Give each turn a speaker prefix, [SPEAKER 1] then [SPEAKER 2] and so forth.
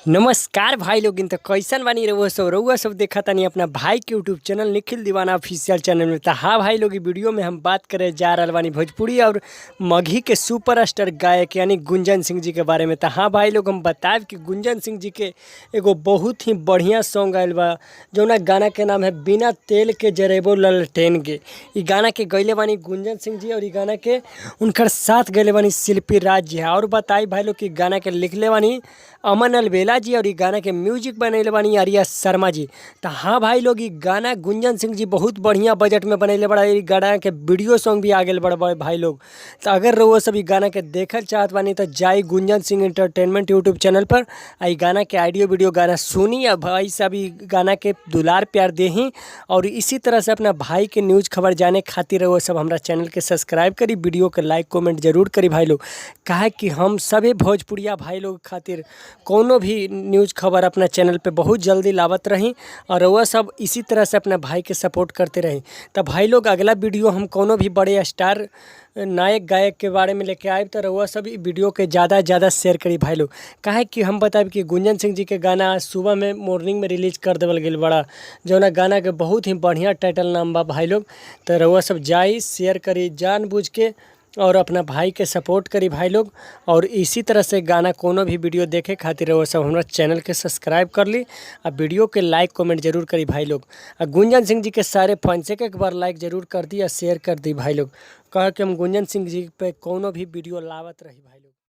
[SPEAKER 1] नमस्कार भाई लोग, तो कैसन बानी रउआ सब। रउआ सब देखा तानी अपना भाई के यूट्यूब चैनल निखिल दीवाना ऑफिशियल चैनल में। तो हाँ भाई लोग, इ वीडियो में हम बात करे जा रहल बानी भोजपुरी और मगही के सुपरस्टार गायक यानी गुंजन सिंह जी के बारे में। तो हाँ भाई लोग, हम बताएब कि गुंजन सिंह जी के एगो बहुत ही बढ़िया सॉन्ग आयल बा, जौना गाना के नाम है बिना तेल के जरेबो ललटेन गे। इ गाना के गैले बानी गुंजन सिंह जी और इ गाना के उनकर साथ गैले बानी शिल्पी राज जी। और बताई भाई लोग कि गाना के लिखले बानी अमन अलबेला जी और इ गाना के म्यूजिक बनैले बानी आर्या शर्मा जी। तो हाँ भाई लोग, इ गाना गुंजन सिंह जी बहुत बढ़िया बजट में बनैले बड़ा। इ गाना के वीडियो सॉन्ग भी आ गेल बड़ा भाई लोग। तो अगर रउआ सब इ गाना के देखल चाहत बानी तो जाई गुंजन सिंह एंटरटेनमेंट यूट्यूब चैनल पर आ इ गाना के ऑडियो वीडियो गाना सुनी आ भाई सब इ गाना के दुलार प्यार देही। और इसी तरह से अपना भाई के न्यूज़ खबर जाने खातिर रउआ सब हमरा चैनल के सब्सक्राइब करी, वीडियो के लाइक कमेंट जरूर करी भाई लोग, काहे कि हम सभी भोजपुरिया भाई लोग खातिर कोनो भी न्यूज़ खबर अपना चैनल पे बहुत जल्दी लावत रही और रउआ सब इसी तरह से अपना भाई के सपोर्ट करते रही। तो भाई लोग, अगला वीडियो हम कोनो भी बड़े स्टार नायक गायक के बारे में लेके आएब, तो रउआ सब इ वीडियो के ज़्यादा से ज़्यादा शेयर करी भाई लोग। काहे कि हम बताएब कि गुंजन सिंह जी के गाना आज सुबह में मॉर्निंग में रिलीज कर देवल गेल बड़ा, जौना गाना के बहुत ही बढ़िया टाइटल नाम बा भाई लोग। तो रउआ सब जाई शेयर करी जानबूझ के और अपना भाई के सपोर्ट करी भाई लोग। और इसी तरह से गाना कोनो भी वीडियो देखे खातिर रउआ सब हमरा चैनल के सब्सक्राइब कर ली आ वीडियो के लाइक कमेंट जरूर करी भाई लोग। आ गुंजन सिंह जी के सारे फैंस के एक बार लाइक जरूर कर दी आ शेयर कर दी भाई लोग, कह के हम गुंजन सिंह जी पे कोनो भी वीडियो लावत रही भाई लोग।